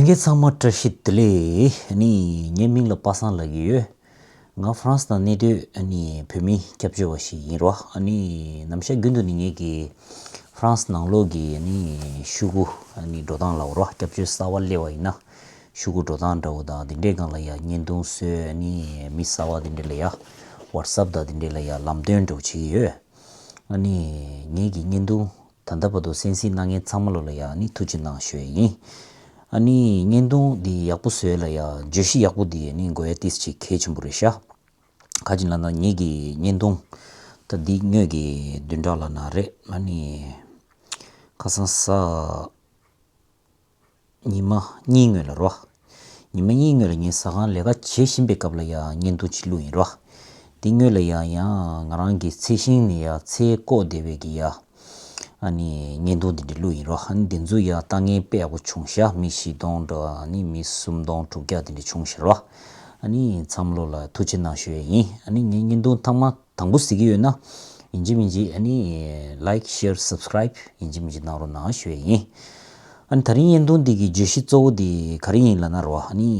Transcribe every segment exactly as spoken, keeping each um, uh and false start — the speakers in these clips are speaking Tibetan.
ལྷན་རྒྱས་ཚང་མ་བཀྲ་ཤིས་བདེ་ལེགས། ཨ་ནི་ངའི་མིང་ལ་པ་སངས་ལབ་ཀྱི་ཡོད། ང་ཧྥ་རན་སི་ནང་གནས་སྡོད་ཨ་ནི་བོད་མི་སྐྱབས་བཅོལ་བ་ཞིག་ཡིན་རོ། ཨ་ནི་ནམ་ཞག་རྒྱུན་དུ་ནི་ངེད་ཀྱི་ཧྥ་རན་སི་ནང་ལོགས་ཀྱི་ཨ་ནི་ཤོག་གུ་ཨ་ནི་འགྲོ་སྟངས་ལབ་རོ། སྐྱབས་བཅོལ་གསར་པ་སླེབས་པ་ཡིན་ན་ཤོག་གུ་འགྲོ་སྟངས་འདྲ་བོ་དང་དེ་འདྲའི་སྒང་ལ་ཡ་བརྙན་ཐུང་བཟོས། ཨ་ནི་མི་གསར་པ་དེ་འདྲ་ལ་ཡ་ཝ་ཊི་སེབ་དང་དེ་འདྲ་ལ་ཡ་ལམ་སྟོན་འདྲ་བོ་བྱེད་ཀྱི་ཡོད། ཨ་ནི་ངེད་ཀྱི་བརྙན་ཐུང་ད་ལྟ་བར་དུ་གསན་གཟིགས་གནང་མཁན་ཚང་མ་ལོ་ལ་ཡ་ཨ་ནི་ཐུགས་རྗེ་གནང་ཞུ་ཡས་ཡིན། ཨ་ནི་བརྙན་ཐུང་འདི་ཡག་པོ་བཟོས་ལ་ཡ་བརྗོད་གཞི་ཡག་པོ་འདི་ཨ་ནི་དགོས་ཡ་ཏིས་ཅིག་གལ་ཆེན་པོ་རེད་ཤག་ག་ཅིག་ལབ་ན་ངེད་ཀྱི་བརྙན་ཐུང་ད་འདི་སྔོན་གྱི་བདུན་ཕྲག་ལ་ན་རེད། ཨ་ནི་ཁ་སང་ས་ཉི་མ་གཉིས་སྔོན་ལ་རོ། ཉི་མ་གཉིས་སྔོན་ལ་ངས་ཟ་ཁང་ལས་ཀ་བྱེད་བཞིན་པའི་སྐབས་ལ་ཡ་བརྙན་ཐུང་ཅིག་བླུགས་ཡིན་རོ། དེ་སྔོན་ལ་ཡ་ཡང་ང་རང་གི་ཚལ་ཞིང་ནས་ཡ་ཚལ་བཀོག་བསྡད་པའི་གི་ཡ་ཨ་ནི་བརྙན་ཐུང་དེ་འདྲ་བླུགས་ཡིན་རོ། ཨ་ནི་དེ་ཚོ་ཡ་ལྟ་ངན་དཔེ་ཡག་པོ་བྱུང་ཤག་མི་བཞི་སྟོང་འདྲ་བ་ཨ་ནི་མི་སུམ་སྟོང་དྲུག་བརྒྱ་དེ་འདྲ་བྱུང་ཤག་རོ། ཨ་ནི་ཚང་མ་ལོ་ལ་ཐུགས་རྗེ་གནང་ཞུ་ཡས་ཡིན། ཨ་ནི་ངའི་བརྙན་ཐུང་ཐེངས་མ་དང་པོ་གཟིགས་ཀྱི་ཡོད་ན་ཡིན་གཅིག་མིན་གཅིག་ཨ་ནི་ལའིཀ་ཤེར་སབ་སི་ཀ་རའིབ་ཡིན་གཅིག་མིན་གཅིག་གནང་རོགས་གནང་ཞུ་ཡས་ཡིན། ཨ་ནི་ད་རིང་བརྙན་ཐུང་འདི་གི་བརྗོད་གཞི་གཙོ་བོ་འདི་ག་རེ་ཡིན་ལབ་ན་རོ། ཨ་ནི་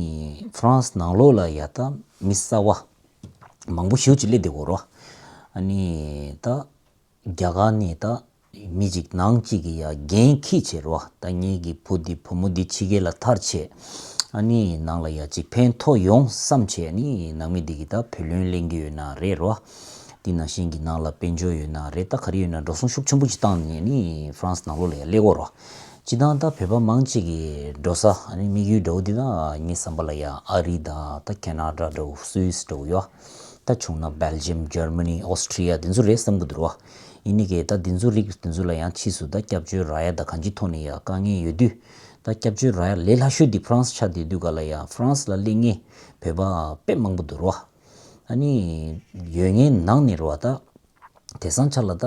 ཧྥ་རན་སི་ནང་ལོགས་ལ་ཡ་ད་མི་གསར་པ་མང་པོ་ཞེ་པོ་ཅིག་སླེབས་བསྡད་ཡོད་རོ། ཨ་ནི་ད་རྒྱ་གར་ནས་ད་མི་གཅིག་ནང་གཅིག་གིས་ཡ་འགན་འཁྱེར་བྱས་རོ། ད་ངེད་ཀྱི་བུ་འདི་བུ་མོ་འདི་ཕྱི་རྒྱལ་ལ་ཐར་བྱས། ཨ་ནི་ནང་ལ་ཡ་གཅིག་ཕན་ཐོགས་ཡོང་བསམ་བྱས། ཨ་ནི་ནང་མི་འདི་གིས་ད་བུ་ལོན་ལེན་གྱི་ཡོད་ན་རེད་རོ། འདི་ནང་བཞིན་གྱི་ནང་ལ་དཔལ་འབྱོར་ཡོད་ན་རེད། ད་ག་རེ་ཡོད་ན་འགྲོ་སོང་ཤུགས་ཆེན་པོ་ཅིག་བཏང་ནས་ནི་ཧྥ་རན་སི་ནང་ལོགས་ལ་ཡ་སླེབས་ཡོད་རོ། སྤྱིར་བཏང་ད་བོད་པ་མང་ཆེ་གི་འགྲོ་ས་ཨ་ནི་དམིགས་ཡུལ་འདྲ་བོ་འདི་ད་ངའི་བསམ་པ་ལ་ཡ་ཨ་རི་དང་ད་ཁེ་ན་ཌ་འདྲ་བོ་སུད་སི་འདྲ་བོ་ཡོད། ད་བྱུང་ན་སྦེལ་ཇམ་ཇར་མ་ནི་ཨོ་སི་ཊི་རི་ཡ་འདི་ཚོ་རེད་བསམ་གི་འདུག་རོ། ཡིན་ནི་གི་ད་འདི་ཚོ་རིགས་འདི་ཚོ་ལ་ཡང་ཕྱིས་སུ་ད་སྐྱབས་བཅོལ་རག་ཡ་ད་གང་ཅི་ཐོག་ནས་ཡ་དཀའ་ངལ་ཡོད་དུས། ད་སྐྱབས་བཅོལ་རག་ཡ་ལས་སླ་ཤོས་འདི་ཧྥ་རན་སི་ཆགས་བསྡད་དུས་ག་ལ་ཡ་ཧྥ་རན་སི་ལ་སླེབས་མཁན་བོད་པ་དཔེ་མང་པོ་འདུག་རོ། ཨ་ནི་ཡོད་མཁན་ནང་ནས་རོ། ད་དེང་སང་ཆ་ལ་ད་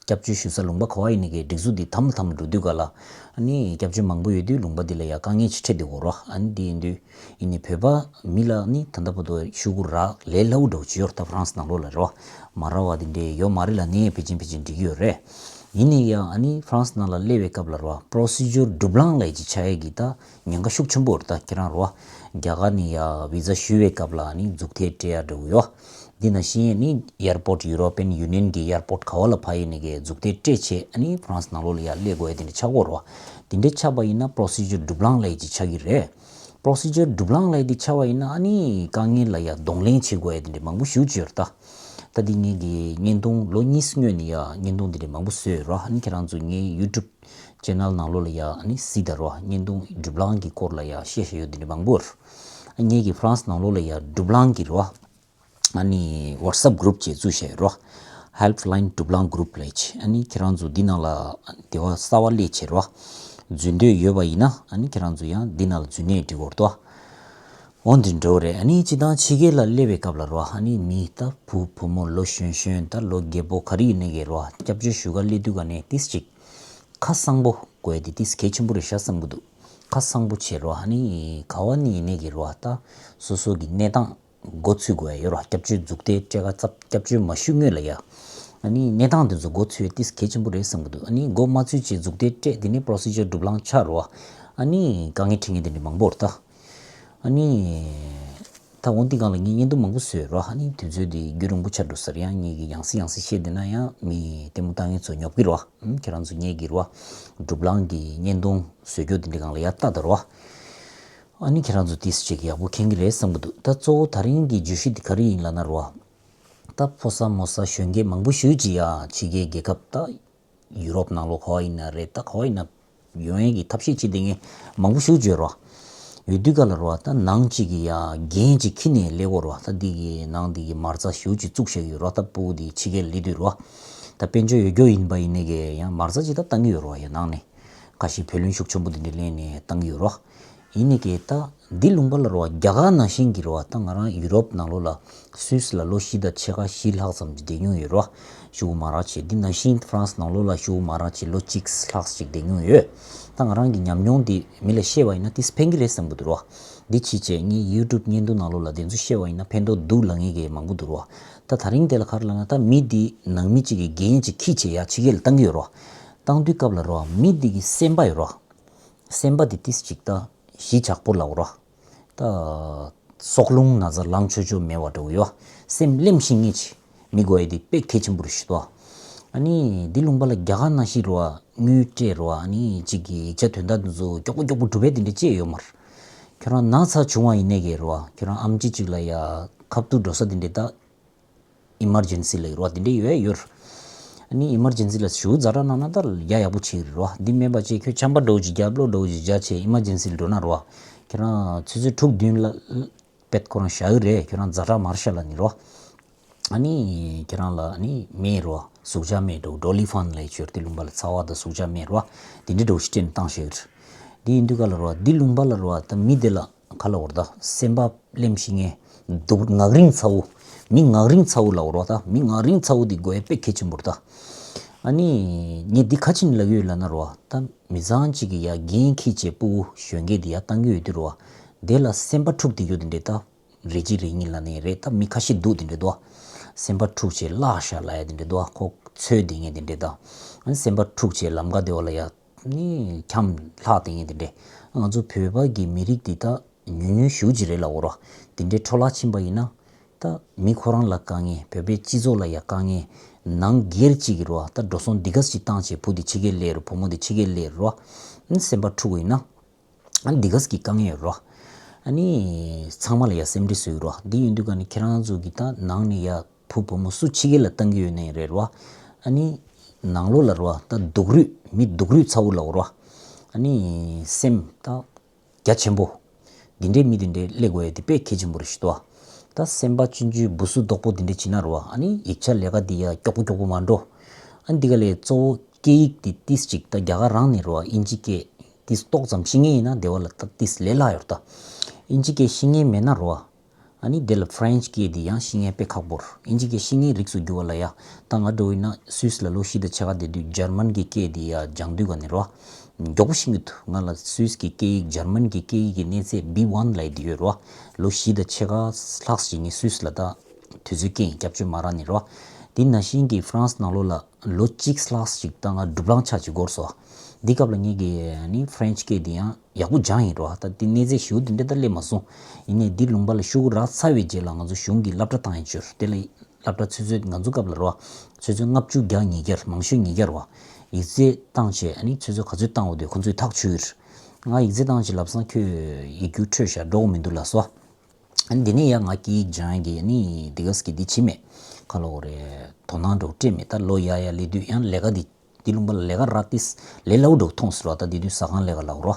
སྐྱབས་བཅོལ་ཞུ་ས་ལུང་པ་ག་བ་ཡིན་ནི་གི་སྒྲིག་འཛུགས་འདི་དམ་ལ་དམ་ལ་འགྲོ་དུས་ག་ལ། ཨ་ནི་སྐྱབས་བཅོལ་མང་པོ་ཡོད་དུས་ལུང་པ་འདི་ལ་ཡ་དཀའ་ངལ་ཅིག་འཕྲད་བསྡད་ཡོད་རོ། ཨ་ནི་འདི་ཡིན་དུས་ཡིན་ནི་བོད་པ་མི་ལ་ནི་ད་ལྟ་བར་དུ་ཤོག་གུ་རག་ལས་སླ་བོ་འདྲ་བོ་ཅིག་ཡོད་རེད། ད་ཧྥ་རན་སི་ནང་ལོགས་ལ་རོ། མ་རག་པ་དེ་འདྲའི་ཡོད་མ་རེད་ལབ་ནས་ཕལ་ཆེར་ཕལ་ཆེར་འགྲིག་གི་ཡོད་རེད། ཡིན་ནའི་ཡང་ཨ་ནི་ཧྥ་རན་སི་ནང་ལ་སླེབས་པའི་སྐབས་ལ་རོ། པོ་སི་ཇར་སྒྲུབ་ལངས་ལབ་ཡ་ཅིག་ཆགས་ཡས་ཀྱི་ད་ཉེན་ཁ་ཤུགས་ཆེན་པོ་རེད། ད་ཁྱེད་རང་རོ། རྒྱ་གར་ནས་ཡ་བི་ཛ་ཞུ་བའི་སྐབས་ལ་ཨ་ནི་མཛུབ་ཐེལ་སྤྲད་ཡ་འདྲ་བོ་ཡོད། འདི་ནང་བཞིན་ཨ་ནི་ཨེར་པོར་ཊི་ཡུ་རོ་པི་ཡན་ཡུ་ནི་ཡན་གྱི་ཨེར་པོར་ཊི་ག་བ་ལ་ཕ་ཡིན་ནི་གི་མཛུབ་ཐེལ་སྤྲད་བྱས་ཨ་ནི་ཧྥ་རན་སི་ནང་ལོགས་ལ་ཡ་སླེབས་དགོས་ཡ་དེ་འདྲ་ཆགས་ཀྱི་ཡོད་རོ། དེ་འདྲ་ཆགས་པ་ཡིན་ན་པོ་སི་ཇར་སྒྲུབ་ལངས་ལབ་ཡ་ཅིག་ཆགས་ཀྱི་རེད། པོ་སི་ཇར་སྒྲུབ་ལངས་ལབ་ཡ་དེ་ཆགས་པ་ཡིན་ན་ཨ་ནི་དཀའ་ངལ་ལ་ཡ་གདོང་ལེན་བྱེད་དགོས་ཡ་དེ་འདྲ་མང་པོ་ཞེ་པོ་ཅིག་ཡོད་རེད་ད། ད་འདི་ངེད་ཀྱི་བརྙན་ཐུང་ལོ་གཉིས་སྔོན་ནས་ཡ་བརྙན་ཐུང་དེ་འདྲ་མང་པོ་བཟོས་ཡོད་རོ། ཨ་ནི་ཁྱེད་རང་ཚོ་ངའི་ཡུ་ཊུབ་ཅེ་ནལ་ནང་ལོགས་ལ་ཡ་ཨ་ནི་གཟིགས་དང་རོ། བརྙན་ཐུང་སྒྲུབ་ལངས་ཀྱི་སྐོར་ལ་ཡ་བཤད་བཤད་ཡོད་དེ་འདྲ་མང་པོ་ཡོད་རེད། ཨ་ངེད་ཀྱི་ཧྥ་རན་སི་ནང་ལོགས་ལ་ཡ་སྒྲུབ་ལངས་ཀྱི་རོ། ཨ་ནི་ཝ་ཊི་སེབ་གུ་རུབ་ཅིག་བཙུགས་བཞག་ཡོད་རོ། ཧེལ་ཕ་ལ་ཡིན་སྒྲུབ་ལངས་གུ་རུབ་ལབ་ཅིག་ཨ་ནི་ཁྱེད་རང་ཚོ་འདི་ནང་ལ་སྡེ་བ་གསར་པ་སླེབས་བྱས་རོ། འཛུལ་འདོད་ཡོད་པ་ཡིན་ན་ཨ་ནི་ཁྱེད་རང་ཚོ་ཡང་འདི་ནང་ལ་འཛུལ་ནས་འགྲིག་གི་རེད་དོ། འོ་འདི་འདྲ་བོ་རེད། ཨ་ནི་སྤྱིར་བཏང་ཕྱི་རྒྱལ་ལ་སླེབས་པའི་སྐབས་ལ་རོ། ཨ་ནི་མི་ད་བུ་བུ་མོ་ལོ་གཞོན་གཞོན་ད་ལོ་རྒས་པོ་ག་རེ་ཡིན་ནའི་གི་རོ། སྐྱབས་བཅོལ་ཞུ་ག་སླེབས་དུས་ག་ནས་ཏིས་ཅིག་ཁ་གསང་པོ་དགོས་ཡ་དེ་ཏིས་གལ་ཆེན་པོ་རེད་ཤག་བསམ་གི་འདུག་ཁ་གསང་པོ་བྱས་རོ། ཨ་ནི་ག་བ་ནས་ཡིན་ནའི་གི་རོ། ད་སོ་སོ་གི་གནས་སྟངས་མགོ་ཚོས་དགོས་ཡ་ཡོད་རོ། སྐྱབས་བཅོལ་མཛུབ་ཐེལ་སྤྲད་ག་ཚབ་སྐྱབས་བཅོལ་མ་ཞུ་སྔོན་ལ་ཡ། ཨ་ནི་གནས་སྟངས་དེ་ཚོ་མགོ་ཚོས་ཡ་ཏིས་གལ་ཆེན་པོ་རེད་བསམ་གི་འདུག་ཨ་ནི་མགོ་མ་ཚོས་བྱས་མཛུབ་ཐེལ་སྤྲད་དེ་ནས་པོ་རོ་སི་ཇར་སྒྲུབ་ལངས་ཆགས་རོ། ཨ་ནི་དཀའ་ངལ་འཕྲད་མཁན་དེ་འདྲ་མང་པོ་རེད་ད། ཨ་ནི། ད་འོ་འདི་སྒང་ལ་ངས་བརྙན་ཐུང་མང་པོ་བཟོས་རོ། ཨ་ནི་དུས་ཚོད་འདི་རྒྱུན་རིང་པོ་ཆགས་འགྲོ་ས་རེད། ཡང་ངེད་ཀྱིས་ཡང་སེ་ཡང་སེ་བཤད་བསྡད་ན་ཡང་མི་ལྟད་མོ་ལྟ་མཁན་ཚོ་ཉོབ་ཀྱི་རོ། ཨ་ཁྱེད་རང་ཚོ་ངེད་ཀྱི་རོ། སྒྲུབ་ལངས་ཀྱི་བརྙན་ཐུང་བཟོ་རྒྱུ་འདི་འདྲའི་སྒང་ལ་ཡར་ལྟ་དང་རོ། ཨ་ནི་ཁྱེད་རང་ཚོ་ཏིས་ཅིག་ཡག་པོ་མཁྱེན་གྱི་རེད་བསམ་གྱི་འདུག་ད་གཙོ་བོ་ད་རིང་གི་བརྗོད་གཞི་འདི་ག་རེ་ཡིན་ལབ་ན་རོ། ད་ཕོ་གསར་མོ་གསར་གཞོན་སྐྱེས་མང་པོ་ཞེ་ཅིག་ཡ་ཕྱི་རྒྱལ་རྒྱལ་ཁབ་ད། ཡུ་རོབ་ནང་ལོགས་ག་བ་ཡིན་ན་རེད། ད་ག་བ་ཡིན་ན་ཡོང་ཡས་ཀྱི་ཐབས་ཤེས་བྱེད་བསྡད་མཁན་མང་པོ་ཞེ་པོ་ཅིག་ཡོད་རེད་བ། ཡོད་དུས་ག་ལ་རེད་བ། ད་ནང་གཅིག་གི་ཡ་འགན་ཅིག་འཁྱེར་ནས་སླེབས་ཡོད་རེད་བ། ད་འདི་གི་ནང་འདི་གི་མ་རྩ་ཞེ་པོ་ཅིག་བཙུགས་བཞག་གི་ཡོད་རེད་བ། ད་སྤུ་གུ་འདི་ཕྱི་རྒྱལ་སླེབས་དུས་རེད་བ། ད་དཔལ་འབྱོར་ཡོད་རྒྱུ་ཡིན་པ་ཡིན་ནའི་གི་ཡང་མ་རྩ་ཅིག་ད་བཏང་གི་ཡོད་རེད་བ། ཡ་ནང་ནས་ཁ་ཤས་བུ་ལོན་ཤུགས་ཆེན་པོ་འདི་འདྲ་ལེན་ནས་བཏང་གི་ཡོད་རེད་བ། ཡིན་ནའི་གི་ད། འདི་ལུང་པ་ལ་རོ། རྒྱ་གར་ནང་བཞིན་གྱི་རོ། ད་ང་རང་ཡུ་རོབ་ནང་ལོགས་ལ་སུད་སི་ལ་ལོ་བཞི་དང་ཕྱེད་ཀ་བཞི་ལྷག་ཙམ་ཅིག་བསྡད་མྱོང་ཡོད་རོ། ཤོག་གུ་མ་རག་བྱས། འདི་ནང་བཞིན་ཧྥ་རན་སི་ནང་ལོགས་ལ་ཤོག་གུ་མ་རག་བྱས་ལོ་གཅིག་ལྷག་ཅིག་བསྡད་མྱོང་ཡོད། ད་ང་རང་གི་ཉམས་མྱོང་འདི་མི་ལ་བཤད་པ་ཡིན་ན་ཏིས་ཕན་གྱི་རེད་བསམ་གྱི་འདུག་རོ། འདི་ཕྱིས་བྱས་ངའི་ཡུ་ཊུབ་བརྙན་ཐུང་ནང་ལོགས་ལ་དེ་ཚོ་བཤད་པ་ཡིན་ན་ཕན་ཐོགས་འདུག་ལབ་མཁན་གྱི་མང་པོ་འདུག་རོ། ད་ད་རིང་དེ་ལ་ག་རེ་ལབ་ན། ད་མི་འདི་ནང་མི་གཅིག་གིས་འགན་ཅིག་འཁྱེར་བྱས་ཡ་ཕྱི་རྒྱལ་ལ་བཏང་གི་ཡོད་རོ། བཏང་དུས་སྐབས་ལ་རོ། མི་འདི་གི་སེམས་པ་ཡོད་རོ། སེམས་པ་འདི་ཏིས་ཅིག་ད། གཞིས་ཆགས་པོ་ལ་འོ་ར། ད་སྲོག་རླུང་ན་ཚ་ལངས་ཆོག་ཆོག་མེད་པ་འདྲ་བོ་ཡོད། སེམས་གླེམ་ཤེས་མཁན་ཅིག་མི་དགོས་ཡ་དེ་དཔེ་གལ་ཆེན་པོ་རེད་ཤི་ཏོ། ཨ་ནི་འདི་ལུང་པ་ལ་རྒྱ་གར་ནང་བཞིན་རེད་བ། དངུལ་སྤྲད་རེད་བ། ཨ་ནི་གཅིག་གི་ཡིག་ཆ་དོན་དག་འདི་ཚོ་མགྱོགས་པོ་མགྱོགས་པོ་སྒྲུབ་པའི་དེ་འདྲ་ཅི་ཡང་ཡོད་མ་རེད། ཁྱོད་རང་ན་ཚ་བྱུང་བ་ཡིན་ནའི་གི་རེད་བ། ཁྱོད་རང་ཨམ་ཆི་གཅིག་ལ་ཡ་ཁ་ཐུག་འགྲོ་ས་དེ་འདྲ་ད་ཨི་མར་ཇེན་སི་ལ་ཡོད་རེད་བ། དེ་འདྲ་ཡོད་ཡོད། ཨ་ནི་ཨི་མར་ཇེན་སི་ལ་ཞུ་ཛ་དྲག་གནང་ན་ད་ཡ་ཡག་པོ་བྱེད་ཀྱི་རེད་བ། འདི་མེད་པ་བྱས་ཁྱོད་ཆམ་པ་འདྲ་བོ་ཅིག་བརྒྱབ། གློ་འདྲ་བོ་ཅིག་བརྒྱབ་བྱས་ཨི་མར་ཇེན་སི་ལ་འགྲོ་ན་རེད་བ། ཁྱོད་རང་ཆུ་ཚོད་དྲུག་བདུན་ལ་པད་ཁོ་རང་བཞག་གི་རེད། ཁྱོད་རང་ཛ་དྲག་མར་ཤ་ལ་ནི་རོ། ཨ་ནི་ཁྱོད་རང་ལ་ཨ་ནི་སྨན་རོ། ཟུག་གཅོག་སྨན་འདྲ་བོ་ཌོ་ལི་ཕན་ལབ་ཡ་ཅིག་ཡོད་རེད། དེ་ལུང་པ་ལ་ཚ་བ་དང་ཟུག་གཅོག་སྨན་རོ། དེ་འདྲ་འདྲ་བོ་ཞིག་སྤྲད་ནས་བཏང་བཞག་གི་རེད། དེ་ཡིན་དུས་ག་ལ་རོ། དེ་ལུང་པ་ལ་རོ། ད་མི་དེ་ལ་ག་ལ་འོར་ད་སེམས་པ་གླེམ་ཤེས་མཁན། སྡུག་ངག་རིང་ཚ་བོ། མི་ངག་རིང་ཚ་བོ་ལ་འོར་བ། ད་མི་ངག་རིང་ཚ་བོ་དེ་དགོས་ཡ་དཔེ་གལ་ཆེན་པོ་རེད་ད། ཨ་ནི་ངས་འདི་ག་ཅིག་ལབ་ཡོད་ལབ་ན་རོ། ད་མི་ཚང་གཅིག་གིས་ཡ་འགན་འཁྱེར་བྱས་ཕྲུ་གུ་གཞོན་སྐྱེས་དེ་ཡ་བཏང་གི་ཡོད་དུས་རོ། དེ་ལ་སེམས་པ་འཁྲུག་བསྡད་རྒྱུ་དེ་འདྲ་ད། རེ་གཅིག་རེ་གཉིས་ལབ་ནའི་རེད། ད་མི་ཁ་ཤས་འདུག་དེ་འདྲ་འདུག་སེམས་པ་འཁྲུག་བྱས་བརླག་ཤག་ལབ་ཡ་དེ་འདྲ་འདུག་ཁོ་འཚོལ་བསྡད་མཁན་དེ་འདྲ་ད། ཨ་ནི་སེམས་པ་འཁྲུག་བྱས་ལམ་ཁ་དེ་བ་ལ་ཡ་ནི་འཁྱམས་ལྷག་བསྡད་མཁན་དེ་འདྲ། ང་ཚོ་བོད་པ་གི་མི་རིགས་འདི་ད་ཉུང་ཉུང་ཞེ་པོ་ཅིག་རེད་ལབ་འོ་རོ། དེ་འདྲའི་འཕྲོ་བརླག་ཕྱིན་པ་ཡིན་ན། ད་མི་ཁོ་རང་ལ་དཀའ་ངལ། བོད་པའི་སྤྱི་ཚོགས་ལ་ཡ་དཀའ་ངལ། ནང་སྒེར་གཅིག་གི་རོ། ད་འགྲོ་སོང་འདི་ག་ཅིག་བཏང་བྱས་བུ་དེ་ཕྱི་རྒྱལ་སླེབས་རོ། བུ་མོ་དེ་ཕྱི་རྒྱལ་སླེབས་རོ། ཨ་ནི་སེམས་པ་འཁྲུག་ཡིན་ན། ཨ་ནི་འདི་ག་ཟིག་གི་དཀའ་ངལ་ཡོད་རོ། ཨ་ནི་ཚང་མ་ལ་ཡ་སེམས་ཁྲལ་བཟོ་ཡི་རོ། འདི་ཡིན་དུས་ག་ནི་ཁྱེད་རང་ཚོ་གི་ད་ནང་ནས་ཡ་བུ་བུ་མོ་སུ་ཕྱི་རྒྱལ་ལ་བཏང་གི་ཡོད་ནའི་རེད་རོ། ཨ་ནི་ནང་ལོགས་ལ་རོ། ད་སྡུག་རུས། མི་སྡུག་རུས་ཚ་བོ་ལབ་རོ། ཨ་ནི་སེམས་ད་རྒྱ་ཆེན་པོ། འདི་འདྲའི་མི་དེ་འདྲའི་སླེབས་དགོས་ཡ་དེ་དཔེ་གལ་ཆེན་པོ་རེད་ཤི་ཏོ། ད་སེམས་པ་ཆུང་ཆུང་སྦུ་སུ་རྡོག་པོ་འདི་འདྲ་བྱེད་ན་རོ། ཨ་ནི་ཡིག་ཆ་ལས་ཀ་འདི་ཡ་མགྱོགས་པོ་མགྱོགས་པོ་མ་འགྲོ། ཨ་ནི་འདི་ག་ལས་གཙོ་བོ་སྐད་ཡིག་འདི་ཏིས་ཅིག་ད་རྒྱ་གར་རང་ནས་རོ། ཨིན་ཇི་སྐད་ཏིས་ཏོག་ཙམ་ཤེས་མཁན་ཡིན་ན་དེ་བ་ལ་ད་ཏིས་ལས་སླ་ཡོད་ད། ཨིན་ཇི་སྐད་ཤེས་མཁན་མེད་ན་རོ། ཨ་ནི་དེ་ལ་ཕ་རན་ཆི་སྐད་འདི་ཡང་ཤེས་མཁན་དཔེ་ཁག་པོ་རེད། ཨིན་ཇི་སྐད་ཤེས་མཁན་རིགས་སུ་གྱུར་བ་ལ་ཡ། ད་ང་འདྲ་བོ་ཡིན་ན་སུད་སི་ལ་ལོ་བཞི་དང་ཕྱེད་ཀ་བསྡད་དུས་འཇར་མན་གྱི་སྐད་འདི་ཡ་སྦྱང་དུས་ག་ནས་རོ། མགྱོགས་པོ་ཤེས་ཀྱི་འདུག་ང་ལ་སུད་སི་གི་སྐད་ཡིག་འཇར་མན་གྱི་སྐད་ཡིག་གི་གནས་ཚད་བི་ཝན་ལབ་ཡ་འདི་ཡོད་རོ། ལོ་བཞི་དང་ཕྱེད་ཀ་ལྷག་ཅིག་ངས་སུད་སི་ལ་ད་དུས་ཚོད་སྐྱེལ་ཡིན། སྐྱབས་བཅོལ་མ་རག་ནས་རོ། དེ་ནང་བཞིན་གྱི་ཧྥ་རན་སི་ནང་ལོགས་ལ་ལོ་གཅིག་ལྷག་ཅིག་ད་ང་སྒྲུབ་རང་ཆགས་ཅིག་འགོར་སོང་། འདི་སྐབས་ལ་ངས་གི་ནི་ཕ་རན་ཆི་སྐད་འདི་ཡང་ཡག་པོ་སྦྱངས་ཡིན་རོ། ད་དེ་གནས་ཚད་ཞེ་པོ་དེ་འདྲ་ད་སླེབས་མ་སོང་། ཡིན་ནའི་འདི་ལུང་པ་ལ་ཤོག་གུ་རག་ཚར་བའི་རྗེས་ལ་ང་ཚོ་གཞུང་གིས་སློབ་གྲྭ་བཏང་ཡིན་ཅོར། དེ་ལ་སློབ་གྲྭ་ཆུ་ཚོད་ང་ཚོ་སྐབས་ལ་རོ། ཆུ་ཚོད་ལྔ་བཅུ་བརྒྱ་ཉིས་བརྒྱ། མང་ཤོས་ཉིས་བརྒྱ་རོ། ཡིག་ཚད་བཏང་བྱས་ཨ་ནི་ཆུ་ཚོད་ག་ཚོད་བཏང་འོ་དེ་ཁོ་ཚོས་ཐག་ཆོད་ཡོད། ང་ཡིག་ཚད་བཏང་བྱས་ལབ་སང་ཁྱོད་ཡིག་རྒྱུགས་འཕྲོད་བཞག་འགྲོ་གི་མི་འདུག་ལབ་སོང་། ཨ་ནི་འདི་ནས་ཡང་ང་སྐད་ཡིག་སྦྱང་ཡག་གི་ཨ་ནི་འདི་ག་ཟིག་གི་འདི་བྱེད་མེད། ག་ལབ་དགོས་རེད། དོ་སྣང་འདྲ་བོ་སྤྲད་མེད། ད་ལོ་ཡར་ཡར་སླེབས་དུས་ཡང་ལས་ཀ་འདི་འདི་ལུང་པ་ལ་ལས་ཀ་རག་ཏིས་ལས་སླ་བོ་འདྲ་བོ་མཐོང་སོང་ར། ད་འདི་དུས་ཟ་ཁང་ལས་ཀ་ལབ་རོ།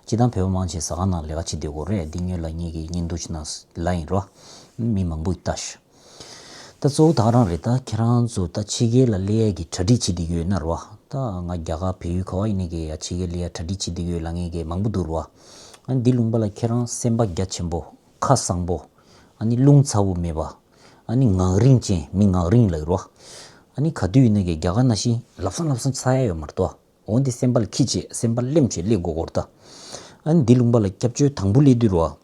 སྤྱིར་བཏང་བོད་པ་མང་ཆེ་ཟ་ཁང་ནང་ལས་ཀ་བྱེད་བསྡད་ཡོད་རེད། འདི་སྔོན་ལ་ངེད་ཀྱི་བརྙན་ཐུང་ཅིག་ནང་ལབ་ཡིན་རོ། མི་མང་པོ་ཡིས་ལྟ་ཤག་ད་གཙོ་བོ་ད་ག་རང་རེད། ད་ཁྱེད་རང་ཚོ་ད་ཕྱི་རྒྱལ་ལ་སླེབས་ཡག་གི་གྲ་སྒྲིག་བྱེད་བསྡད་ཡོད་ན་རོ། ད་ང་རྒྱ་གར་བལ་ཡུལ་ག་བ་ཡིན་ནའི་གི་ཡ་ཕྱི་རྒྱལ་སླེབས་ཡག་གྲ་སྒྲིག་བྱེད་བསྡད་ཡོད་ལབ་མཁན་གི་མང་པོ་འདུག་རོ། ཨ་ནི་འདི་ལུང་པ་ལ་ཁྱེད་རང་སེམས་པ་རྒྱ་ཆེན་པོ། ཁ་གསང་པོ། ཨ་ནི་རླུང་ཚ་པོ་མེད་པ། ཨ་ནི་ངག་རིང་ཅན། མི་ངག་རིང་ལབ་ཀྱི་རོ། ཨ་ནི་ག་དུས་ཡིན་ནའི་གི་རྒྱ་གར་ནང་བཞིན་ལབ་སང་ལབ་སང་ཚ་ཡག་ཡོད་མ་རེད་དོ། འོན་ཏེ་སེམས་པ་ལ་འཁྱེར་བྱས་སེམས་པ་གླེམ་བྱས་སླེབས་དགོས་ཀྱི་རེད་ད། ཨ་ནི་འདི་ལུང་པ་ལ་སྐྱབས་བཅོལ་དང་པོ་སླེབས་དུས་རོ།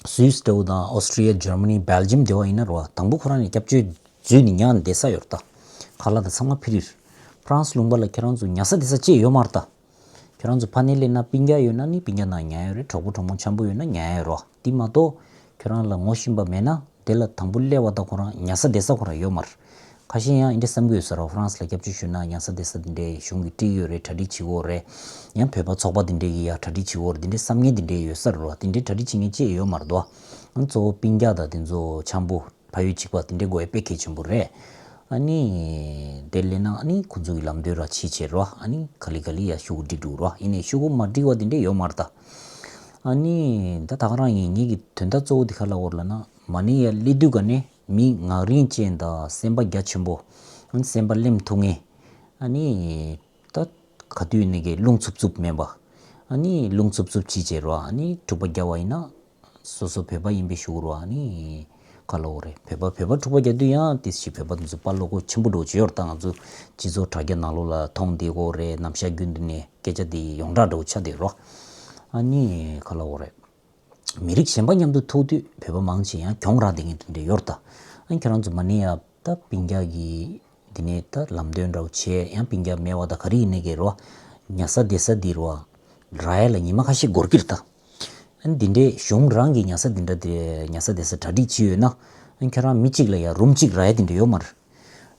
སུད་སི་འདྲ་བོ་དང་ཨོ་སི་ཀྲི་ཡ། འཇར་མ་ནི། སྦེལ་ཇམ་དེ་བ་ཡིན་ན་རོ། དང་པོ་ཁོ་རང་ནས་སྐྱབས་བཅོལ་འཛུལ་ནས་ཉར་བསྡད་ས་ཡོད་རེད་ད། ཁ་ལག་དང་ཚང་མ་ཕི་རི་རེད། ཧྥ་རན་སི་ལུང་པ་ལ་ཁྱེད་རང་ཚོ་ཉར་ས་བསྡད་ས་ཅི་ཡང་ཡོད་མ་རེད་ད། ཁྱེད་རང་ཚོ་ཕ་ནས་སླེབས་ན་སྤུན་ཀྱག་ཡོད་ན་ནི་སྤུན་ཀྱག་ནང་ཉར་ཡག་ཡོད་རེད། གྲོགས་པོ་གྲོགས་མོ་འཆམ་པོ་ཡོད་ན་ཉར་ཡག་ཡོད་རོ། དེ་མ་གཏོགས་ཁྱོད་རང་ལ་ངོ་ཤེས་པ་མེད་ན་དེ་ལ་དང་པོ་སླེབས་པ་དང་ཁོ་རང་ཉར་ས་བསྡད་ས་ཁོ་རང་ཡོད་མ་རེད། ཁ་ཤས་ཡང་འདི་འདྲ་བསམ་གྱི་ཡོད་ས་རེད། ཧྥ་རན་སི་ལ་སྐྱབས་བཅོལ་ཞུས་ན་ཉར་ས་བསྡད་ས་འདི་འདྲའི་གཞུང་གིས་སྤྲད་ཀྱི་ཡོད་རེད། གྲ་སྒྲིག་བྱེད་ཀྱི་ཡོད་རེད། ཡང་བོད་པ་ཚོགས་པ་འདི་འདྲའི་གིས་ཡ་གྲ་སྒྲིག་བྱེད་ཀྱི་ཡོད་རེད། འདི་འདྲའི་བསམ་ངན་འདི་འདྲའི་ཡོད་ས་རེད་རོ། འདི་འདྲའི་གྲ་སྒྲིག་བྱེད་མཁན་ཅི་ཡང་ཡོད་མ་རེད་དོ། ཨ་ནི་གཙོ་བོ་སྤུན་ཀྱག་དང་དེ་ཚོ་འཆམ་པོ་ཕ་ཡུལ་གཅིག་པ་དེ་འདྲའི་དགོས་ཡ་དཔེ་གལ་ཆེན་པོ་རེད། ཨ་ནི་དེ་སླེབས་ན་ཨ་ནི་ཁོང་ཚོ་གི་ལམ་སྟོན་ར་བྱེད་བྱེད་རོ། ཨ་ནི་ག་ལེ་ག་ལེ་ཡ་ཤོག་གུ་སྒྲིག་འགྲོ་རོ། ཡིན་ནའི་ཤོག་གུ་མ་སྒྲིག་པ་དེ་འདྲ་ཡོད་མ་རེད་ད། ཨ་ནི་ད་ད་ག་རང་ཡིན། ངེད་ཀྱི་དོན་དག་གཙོ་བོ་དེ་ག་ལབ་དགོས་རེད་ལབ་ན། མ་ནས་ཡར་སླེབས་དུས་ག་ནས་མི་ངག་རིང་ཅན་དང་སེམས་པ་རྒྱ་ཆེན་པོ། ཨ་ནི་སེམས་པ་གླེམ་ཐུབ་མཁན། ཨ་ནི་ད་ག་དུས་ཡིན་ནའི་གི་རླུང་འཚུབ་འཚུབ་མེད་པ། ཨ་ནི་རླུང་འཚུབ་འཚུབ་བྱེད་བྱེད་རོ། ཨ་ནི་འཁྲུག་པ་རྒྱག་པ་ཡིན་ན། སོ་སོ་བོད་པ་ཡིན་པའི་ཤོག་གུ་རོ། ཨ་ནི་ག་ལབ་དགོས་རེད། བོད་པ་བོད་པ་འཁྲུག་པ་རྒྱག་དུས་ཡང་ཏིས་ཅིག་བོད་པ་འདི་ཚོ་དཔའ་བློ་ཁོག་ཆེན་པོ་འདྲ་བོ་ཅིག་ཡོད་རེད་ད། ང་ཚོ་སྤྱི་ཚོགས་དྲ་རྒྱ་ནང་ལོགས་ལ་མཐོང་བསྡད་ཀྱི་ཡོད་རེད། ནམ་ཞག་རྒྱུན་དུ་ནས་སྐད་ཆ་འདི་ཡོངས་གྲགས་འདྲ་བོ་ཆགས་བསྡད་རོ། ཨ་ནི་ག་ལབ་དགོས་རེད། མི་རིགས་གཞན་པ་མཉམ་དུ་ཐུག་དུས་བོད་པ་མང་ཆེ་ཡང་གྱོང་རག་བསྡད་མཁན་དེ་འདྲ་ཡོད་རེད་ད། ཨ་ནི་ཁྱེད་རང་ཚོ་མ་ནས་ཡར་ད་སྤུན་ཀྱག་གི་འདི་ནས་ད་ལམ་སྟོན་འདྲ་བོ་བྱས། ཡང་སྤུན་ཀྱག་མེད་པ་ད་ག་རེ་ཡིན་ནའི་གི་རོ། ཉར་ས་བསྡད་ས་འདི་རོ། རག་ཡ་ལ་ཉི་མ་ཁ་ཤས་འགོར་གྱི་རེད་ད། ཨ་ནི་འདི་འདྲའི་གཞུང་རང་གི་ཉལ་ས་འདི་འདྲ་དེ་ཉལ་ས་བསྡད་ས་གྲ་སྒྲིག་བྱས་ཡོད་ན། ཨ་ནི་ཁྱེད་རང་མི་གཅིག་ལ་ཡང་རུམ་གཅིག་རག་ཡ་དེ་འདྲ་ཡོད་མ་རེད།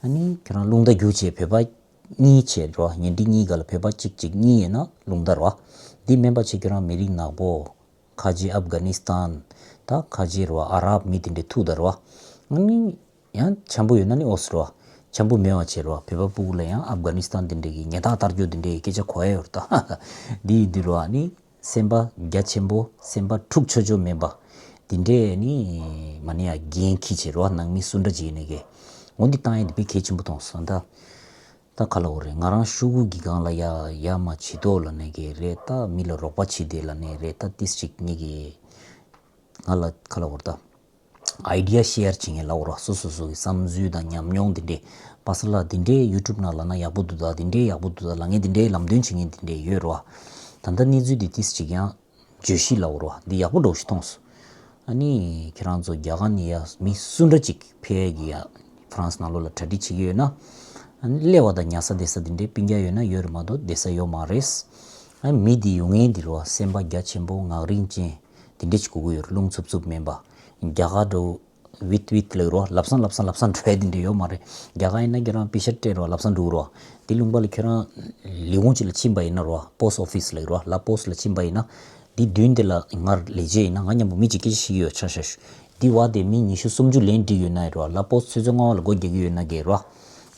ཨ་ནི་ཁྱེད་རང་རླུང་རྟ་རྒྱུག་བྱས་བོད་པ་གཉིས་བྱས་རེད་བ། ཉེ་འབྲེལ་གཉིས་སྒང་ལ་བོད་པ་གཅིག་གཅིག་གཉིས་ཡོད་ན་རླུང་རྟ་རེད་བ། འདི་མིན་པ་བྱས་ཁྱེད་རང་མི་རིགས་ནག་པོ། ཁ་ཆེ་ཨབ་གྷ་ནི་སི་ཐན། ད་ཁ་ཆེ་རེད་བ། ཨ་རབ་མི་དེ་འདྲའི་ཐུག་ད་རེད་བ། ཨ་ནི་ཡང་འཆམ་པོ་ཡོད་ན་ནི་ཨོ་སི་རེད་བ། འཆམ་པོ་མེད་པ་བྱས་རེད་བ། བོད་པ་ཕྲུ་གུ་ལ་ཡང་ཨབ་གྷ་ནི་སི་ཐན་དེ་འདྲའི་གི་ཉལ་ཐ་བསྟར་རྒྱུ་དེ་འདྲའི་སྐད་ཆ་གོ་ཡ་ཡོད་རེད་ད། འདི་ཡིན་དུས་རེད་བ། ཨ་ནི་སེམས་པ་རྒྱ་ཆེན་པོ། སེམས་པ་འཁྲུག་ཆོག་ཆོག་མེད་པ། དེ་འདྲའི་ནི་མ་ནི་ཡ་འགན་འཁྱེར་བྱས་རེད་བ། ནང་མི་སུ་འདྲ་ཅིག་ཡིན་ནའི་གི། འོ་འདི་བཏང་ཡ་དེ་དཔེ་གལ་ཆེན་པོ་མཐོང་སོང་ད། ད་ག་ལབ་དགོས་རེད། ང་རང་ཤོག་གུ་གི་སྒང་ལ་ཡ་ཡ་མ་བྱེད་དོ་ལབ་ནའི་གི་རེད། ད་མི་ལ་རོགས་པ་བྱེད་དེ་ལབ་ནའི་རེད། ད་ཏིས་ཅིག་ངེད་ཀྱི་ང་ལ་ག་ལབ་དགོས་རེད། ད་ཨའི་ཌི་ཡ་ཤེར་བྱེད་མཁན་ལབ་དགོས་རེད། སོ་སོ་སོ་གི་བསམ་ཚུལ་དང་ཉམས་མྱོང་དེ་འདྲས། པ་སངས་ལགས་དེ་འདྲས་ཡུ་ཊུབ་ནང་ལབ་ན་ཡག་པོ་འདུག་ད། དེ་འདྲས་ཡག་པོ་འདུག་ད་ལབ་མཁན་དེ་འདྲས་ལམ་སྟོན་བྱེད་མཁན་དེ་འདྲས་ཡོད་རེད་བ། ད་ལྟ་གནས་ཚུལ་དེ་ཏིས་ཅིག་ཡང་བརྗོད་གཞི་ལབ་དགོས་རེད་བ། འདི་ཡག་པོ་འདྲ་བོ་ཞིག་མཐོང་སོང་། ཨ་ནི་ཁྱེད་རང་ཚོ་རྒྱ་གར་ནས་ཡ་མི་སུ་འདྲ་ཅིག་ཕེབས་ཡས་ཀྱི་ཡ་ཧྥ་རན་སི་ནང་ལོགས་ལ་གྲ་སྒྲིག་བྱེད་ཀྱི་ཡོད་ན། ཨ་ནི་སླེབས་པ་དང་ཉལ་ས་བསྡད་ས་དེ་འདྲའི་སྤུན་ཀྱག་ཡོད་ན་ཡོད་རེད་མ་གཏོགས་བསྡད་ས་ཡོད་མ་རེད། ཨ་ནི་མི་འདི་ཡོང་མཁན་འདི་རེད་བ། སེམས་པ་རྒྱ་ཆེན་པོ། ངག་རིང་ཅན་དེ་འདྲ་ཅིག་དགོས་ཀྱི་ཡོད་རེད། རླུང་འཚུབ་འཚུབ་མིན་པ། རྒྱ་གར་འདྲ་བོ་ཝིད་ཝིད་ལབ་རེད་བ། ལབ་སང་ལབ་སང་ལབ་སང་འགྲོ་ཡ་དེ་འདྲ་ཡོད་མ་རེད། རྒྱ་གར་ཡིན་ན་ཁྱེད་རང་པི་ཤ་སྤྲད་རེད་བ། ལབ་སང་འགྲོ་གི་རེད་བ། དེ་ལུང་པ་ལ་ཁྱེད་རང་ལས་ཁུངས་ཅིག་ལ་ཕྱིན་པ་ཡིན་ན་རེད་བ། པོ་སི་ཊི་ཨོ་ཕི་སི་ལབ་ཀྱི་རེད་བ། ལ་པོ་སི་ཊི་ལ་ཕྱིན་པ་ཡིན་ན། འདི་མདུན་དེ་ལ་ང་ལས་བྱེད་ཡིན་ན། ང་མཉམ་པོ་མི་གཅིག་སྐད་ཆ་བཤད་ཀྱི་ཡོད། ཆ་བཞག་ཞུ། འདི་བ་དེ་མི་ཉི་ཤུ་སུམ་ཅུ་ལན་འགྲིག་ཡོད་ན་རེད་བ། ལ་པོ་སི་ཊི་ཆུ་ཚོད་ལྔ་པ་ལ་སྒོ་རྒྱག་གི་ཡོད་ན་གི་རེད་བ།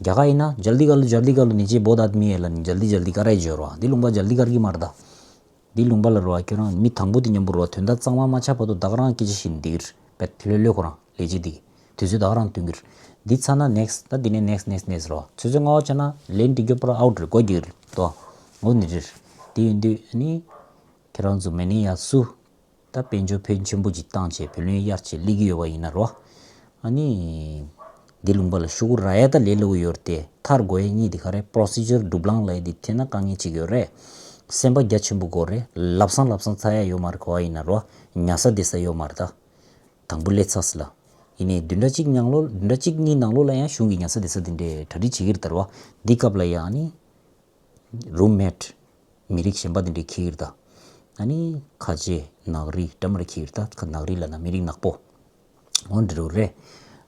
རྒྱ་གར་ཡིན་ན་जल्दी कर लो, जल्दी कर लो, नीचे बहुत आदमी है ལབ་ནས་जल्दी जल्दी कर ཡ་བྱེད་རེད་བ། འདི་ལུང་པ་जल्दी कर གི་མ་རེད་ད། འདི་ལུང་པ་ལ་རེད་བ། ཁྱོད་རང་མི་དང་པོ་དེ་མཉམ་པོ་རེད་བ། དོན་དག་གཙང་མ་མ་ཆགས་བར་དུ་ད་ག་རང་སྐད་ཆ་བཤད་ནས་བསྡད་ཀྱི་རེད། བེད་ལྷོད་ལྷོད་ཁོ་རང་ལས་བྱེད་འདི་གིས་དུས་ཚོད་ད་ག་རང་སྟོན་གྱི་རེད། འདི་ཚར་ན་ནེག་སི་ཊི། ད་འདི་ནས་ནེག་སི་ཊི་ནེག་སི་ཊི་ནེག་སི་ཊི་རེད་བ། ཆུ་ཚོད་ལྔ་པ་ཆགས་ན་ལན་འགྲིག་རྒྱུ་པར་ཨའུཊ་རེད། སྒོ་རྒྱག་གི་རེད་དོ། འོ་འདི་རེད། དེ་ཡིན་དུས་ཨ་ནི་ཁྱེད་རང་ཚོ་མེད་ནི་ཡ་སུ། ད་དཔལ་འབྱོར་ཕོན་ཆེན་པོ་ཅིག་བཏང་བྱས་བུ་ལོན་གཡར་བྱས་སླེབས་ཀྱི་ཡོད་པ་ཡིན་ན་རོ། ཨ་ནི། འདི་ལུང་པ་ལ་ཤོག་གུ་རག་ཡ་ད་ལས་སླ་པོ་ཡོད་རེད་དེ། མཐར་འགོ་ཡ་གཉིས་འདི་ག་རེ། པོ་རོ་སི་ཇར་སྒྲུབ་ལམ་ལབ་ཡ་འདི་འཐེན་ན་དཀའ་ངལ་ཅིག་ཡོད་རེད། སེམས་པ་རྒྱ་ཆེན་པོ་དགོས་རེད། ལབ་སང་ལབ་སང་ཚར་ཡ་ཡོད་མ་རེད། གོ་བ་ཡིན་ན་རོ། ཉལ་ས་བསྡད་ས་ཡོད་མ་རེད་ད། དང་པོ་སླེབས་ཚར་སི་ལ། ཡིན་ནའི་བདུན་ཕྲག་གཅིག་ནང་ལོགས། བདུན་ཕྲག་གཅིག་གཉིས་ནང་ལོགས་ལ་ཡང་གཞུང་གི་ཉལ་ས་བསྡད་ས་འདི་འདྲའི་གྲ་སྒྲིག་བྱེད་ཀྱི་རེད་ད་རོ། འདི་སྐབས་ལ་ཡང་ཨ་ནི། རུམ་མེཊ། མི་རིགས་གཞན་པ་འདི་འདྲའི་འཁྱེར་གྱི་རེད་ད། ཨ་ནི་ཁ་ཆེ། ནག་རིགས་འདྲ་མི་འདྲ་འཁྱེར་གྱི་རེད་ད། ཁ་ནག་རིགས་ལབ་ན་མི་རིགས་ནག་པོ། འོ་འདི་འདྲ་རེད།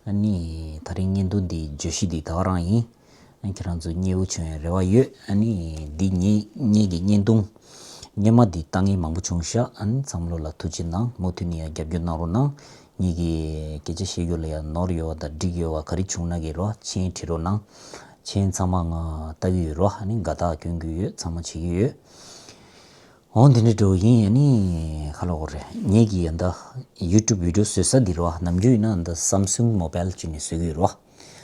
ཨ་ནི་ད་རིང་བརྙན་ཐུང་འདི་བརྗོད་གཞི་འདི་ད་ག་རང་ཡིན། ཨ་ནི་ཁྱེད་རང་ཚོ་མཉེས་པོ་བྱུང་བའི་རེ་བ་ཡོད། ཨ་ནི་འདི་ངེད་ངེད་ཀྱི་བརྙན་ཐུང་སྔོན་མ་འདི་ལྟ་མཁན་མང་པོ་བྱུང་ཤག་ཨ་ནི་ཚང་མ་ལོ་ལ་ཐུགས་རྗེ་གནང་། མུ་མཐུད་ནས་ཡང་རྒྱབ་སྐྱོར་གནང་རོགས་གནང་། ངེད་ཀྱི་སྐད་ཆ་བཤད་རྒྱུ་ལ་ཡང་ནོར་ཡོད་པ་དང་འགྲིག་ཡོད་པ་ག་རེ་བྱུང་ན་གི་རོ། མཆན་བྲིས་རོགས་གནང་། མཆན་ཚང་མ་ང་ལྟ་གི་ཡོད་རོ། ཨ་ནི་དགའ་རྟགས་སྐྱོན་གྱི་ཡོད། ཚང་མ་བྱེད་ཀྱི་ཡོད། འོ་འདི་འདྲ་འདྲ་བོ་ཡིན། ཨ་ནི་ག་ལབ་དགོས་རེད། ངེད་ཀྱི་ཡ་ད་ཡུ་ཊུབ་བི་ཌི་ཡོ་བཟོ་ས་འདི་རོ། ནམ་རྒྱུན་ཡིན་ན་ད་སམ་སུང་མོ་བལ་ཅིག་ནས་བཟོ་གི་ཡོད་རོ།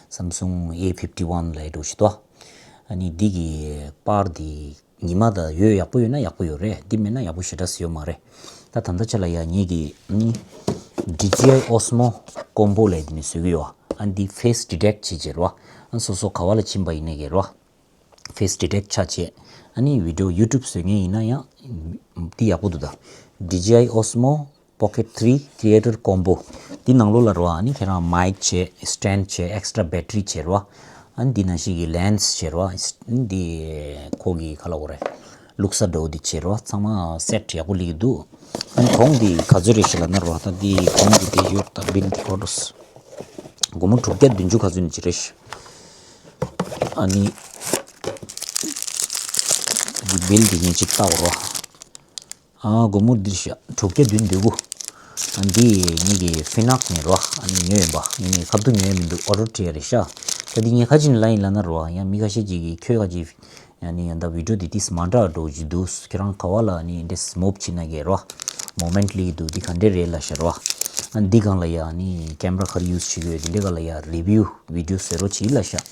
སམ་སུང་ཨེ་ཕིབ་ཊི་ཝན་ལབ་ཡ་འདྲ་བོ་ཞིག་འདུག་ཨ་ནི་འདི་གི་པར་འདི་ཉི་མ་ད་ཡོད། ཡག་པོ་ཡོད་ན་ཡག་པོ་ཡོད་རེད། འདི་མེད་ན་ཡག་པོ་ཞེ་དྲག་ཡོད་མ་རེད། ད་ད་ལྟ་ཆ་ལ་ཡ་ངེད་ཀྱི་ཨ་ནི་ཌི་ཇི་ཨའི་ཨོ་སི་མོ་ཀོམ་པོ་ལབ་ཡ་འདི་ནས་བཟོ་གི་ཡོད། ཨ་ནི་འདི་ཕེ་སི་ཌི་ཊེག་བྱེད་བྱེད་རོ། ཨ་ནི་སོ་སོ་ག་བ་ལ་ཕྱིན་པ་ཡིན་ནའི་གི་རོ། ཕེ་སི་ཌི་ཊེག་ཆ་བྱས། ཨ་ནི་བི་ཌི་ཡོ་ཡུ་ཊུབ་བཟོ་མཁན་ཡིན་ན་ཡང་འདི་ཡག་པོ་འདུག་ད། ཌི་ཇི་ཨའི་ཨོ་སི་མོ་པོ་ཀེཊ་ཐི་རི་ཀི་རི་ཨེ་ཊར་ཀོམ་པོ། འདི་ནང་ལོགས་ལ་རོ། ཨ་ནི་ཁྱེད་རང་མའིག་བྱས། སི་ཊེན་ཌི་བྱས། ཨེག་སི་ཊྲ་བེ་ཊི་རི་བྱས་རོ། ཨ་ནི་འདི་ནང་བཞིན་གྱི་ལེན་སི་བྱས་རོ། འདི་ཁོ་གི་ག་ལབ་དགོས་རེད། བླུགས་ས་འདྲ་བོ་འདི་བྱས་རོ། ཚང་མ་སེ་ཊི་ཡག་པོ་སླེབས་ཀྱི་འདུག་ཨ་ནི་གོང་འདི་ག་ཚོད་རེད་ཞེས་ལབ་ན་རོ། ད་འདི་གོང་གི་དེ་ཡོད་ད། བིལ་འདི་ཁོ་འགྲོ། སྒོར་མོ་དྲུག་བརྒྱ་བདུན་ཅུ་ག་ཚོད་ནས་ཅི་རེད་ཤག་ཨ་ནི། འདི་བིལ་འདི་ངས་ཅིག་བལྟ་བ་རོ། ཨ། སྒོར་མོ་འདིར་ཤག་དྲུག་བརྒྱ་བདུན་ཅུ། ཨ། འདི་ངེད་ཀྱི་ཧྥི་ནག་ནས་རོ། ཨ་ནི་ཉོས་ཡིན་པ། ངས་ནི་ཁ་ཐུག་ཉོས་མི་འདུག་ཨོ་ཌར་སྤྲད་ཡ་རེད་ཤག་ད་འདི་ངས་ཁ་ཅིག་ནས་ལབ་ཡིན་ལབ་ན་རོ། ཡང་མི་ཁ་ཤས་ཅིག་གིས་ཁྱོད་ཁ་ཅིག་ཡང་ནི་ཡང་ད་བི་ཌི་ཡོ་འདི་ཏིས་མ་འདྲ་འགྲོ་གི་འདུག་ཁྱེད་རང་ག་བ་ལ་ནི་འདྲེས་མུབ་བྱེད་ན་གི་རོ། མོ་མེན་ཊི་ལི་འདུག་འདི་ག་འདྲེ་རེད་ལབ་ཤག་རོ། ཨ། འདི་སྒང་ལ་ཡ་ནི་ཀེམ་ར་ག་རེ་ཡུ་སི་བྱེད་དགོས། འདི་འདྲེ་སྒང་ལ་ཡ་རི་བིའུ་བི་ཌི་ཡོ་བཟོ་རོགས་བྱེད་ལབ་ཤག་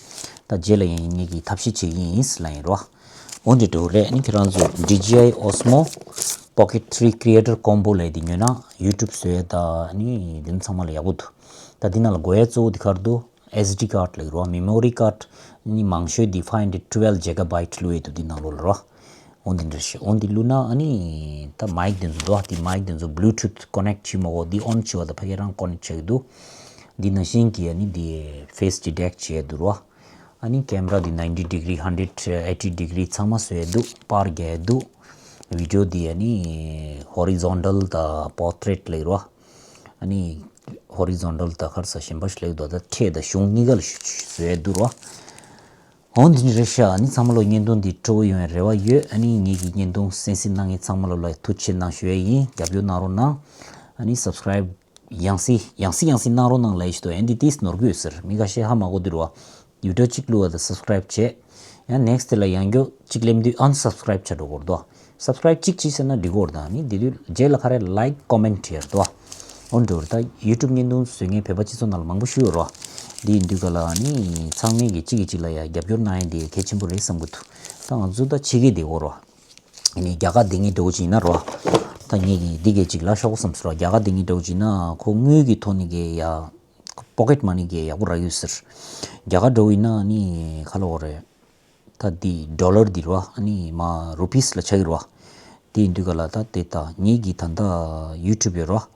ད་རྗེས་ལ་ཡང་ངེད་ཀྱིས་ཐབས་ཤེས་བྱེད་ཀྱི་ཡིན་ལབ་ཡིན་རོ། འོ་འདི་འདྲ་རེད། ཨ་ནི་ཁྱེད་རང་ཚོ་ཌི་ཇི་ཨའི་ཨོ་སི་མོ་པོ་ཀེཊ་ཐི་རི་ཀི་རི་ཨེ་ཊར་ཀོམ་པོ་ལབ་ཡ་འདི་ཉོས་ན་ཡུ་ཊུབ་བཟོ་ཡ་ད་ཨ་ནི་འདི་ཚང་མ་ལ་ཡག་པོ་འདུག་ད་འདི་ནང་ལ་དགོས་ཡ་གཙོ་བོ་འདི་ག་རེ་འདུག་ཨེས་ཌི་ཀར་ཌི་ལབ་ཀྱི་རེད་བ། མེ་མོ་རི་ཀར་ཌི། ཨ་ནི་མང་ཤོས་འདི་ཕའིབ་ཧན་ཌེ་རེཌ་ཊུ་ཝེལ་ཇི་ག་བའིཊ་བླུགས་ཡས་འདུག་འདི་ནང་ལོགས་ལ་རོ། འོ་འདི་འདྲ་ཞིག་འོ་འདི་བླུགས་ན་ཨ་ནི་ད་མའིག་འདི་ཚོ་འདུག་ཨ། འདི་མའིག་འདི་ཚོ་བྷུ་ལུ་ཊུཐ་ཀོ་ནེག་བྱེད་མ་དགོས། འདི་ཨོན་བྱས་པ་དང་ཕ་གི་རང་ཀོ་ནེག་བྱེད་ཀྱི་འདུག་འདི་ནང་བཞིན་གྱི་ཨ་ནི་འདི་ཕེ་སི་ཌི་ཊེག་བྱེད་ཡས་འདུག་རོ། ཨ་ནི་ཀེམ་ར་འདི་ནའིན་ཊི་ཌི་གྷི་རི། ཧན་ཌེཌ་ཨེ་ཊི་ཌི་གྷི་རི་ཚང་མ་བཟོ་ཡས་འདུག་པར་རྒྱག་ཡས་འདུག་བི་ཌིའོ་འདི་ཨ་ནི་ཧོ་རི་ཛོན་ཊལ་དང་པོར་ཊེཊ་ལབ་རོ། ཨ་ནི་ཧོ་རི་ཛོན་ཊལ་དང་ཁར་ས་གཞན་པ་ཞིག་ལབ་འདུག་ད་ཕྲད་དང་གཞུང་གཉིས་ཀ་ལ་བཟོས་འདུག་རོ། འོ་འདི་ནི་རེད་ཤག་ཨ་ནི་ཚང་མ་ལོ་བརྙན་ཐུང་འདི་སྤྲོ་བོ་ཡོང་བའི་རེ་བ་ཡོད། ཨ་ནི་ངེད་ཀྱི་བརྙན་ཐུང་གསན་གཟིགས་གནང་མཁན་ཚང་མ་ལོ་ལ་ཐུགས་རྗེ་ཆེ་གནང་ཞུ་ཡས་ཡིན། རྒྱབ་སྐྱོར་གནང་རོགས་གནང་། ཨ་ནི་སབ་སི་ཀ་རའིབ་ཡང་སེ་ཡང་སེ་ཡང་སེ་གནང་རོགས་གནང་ལབ་ཡས་ཞིག་འདུག་ཨ་ནི་འདི་ཏིས་ནོར་གི་ཡོད་ཟེར། མི་ཁ་ཤས་ཧ་མ་གོ་འདུག་རོ། བི་ཌིའོ་གཅིག་བླུགས་པ་དང་སབ་སི་ཀ་རའིབ་བྱས། ཡང་ནེག་སི་ཊི་དེ་ལ་ཡང་བསྐྱར་གཅིག་སླེབས་དུས་ཨན་སབ་སི་ཀ་རའིབ་བྱ་འགྲོ་དགོས་རེད་དོ། སབ་སི་ཀ་རའིབ་གཅིག་བྱས་ཟེར་ན་འགྲིག་གི་རེད། ད་ནི་དེ་དུས་རྗེས་ལ་ག་རེ་ལའིཀ་ཀོ་མེན་ཊི་བྲིས་རེད་དོ། འོ་འགྲོ་རེད། ད་ཡུ་ཊུབ་བརྙན་ཐུང་བཟོ་མཁན་བོད་པ་སྤྱི་ཚོགས་ནང་ལ་མང་པོ་ཞིག་ཡོད་རོ། འདི་ཡིན་དུས་ག་ལ་ནི་ཚང་མས་ཀྱི་གཅིག་གིས་གཅིག་ལ་ཡ་རྒྱབ་སྐྱོར་གནང་ཡས་དེ་གལ་ཆེན་པོ་རེད་བསམ་གི་འདུག་ད་ང་ཚོ་ད་ཕྱི་རྒྱལ་བསྡད་ཡོད་རོ། ནི་རྒྱ་གར་བསྡད་མཁན་འདྲ་བོ་ཅིག་ཡིན་ན་རོ། ད་ངེད་ཀྱིས་འདི་གས་ཅིག་ལབ་ཤོག་གོ་བསམ་སོང་རོ། རྒྱ་གར་བསྡད་མཁན་འདྲ་བོ་ཅིག་ཡིན་ན་ཁོ་དངུལ་གྱི་ཐོག་ནས་གས་ཡ། པོ་ཀེཊ་མ་ནི་གས་ཡག་པོ་རག་ཡོད་ཟེར། རྒྱ་གར་འདྲ་བོ་ཡིན་ན་ནི་ག་ལབ་དགོས་རེད། ད་འདི་ཌོ་ལར་འདི་རེད་བ། ཨ་ནི་མ་རུ་པིས་ལ་ཆགས་ཀྱི་རེད་བ། དེ་ཡིན་དུས་ག་ལ་ད་དེ་ད་ངེད་ཀྱི་ད་ལྟ་ཡུ་ཊུབ་ཡོད་རེད་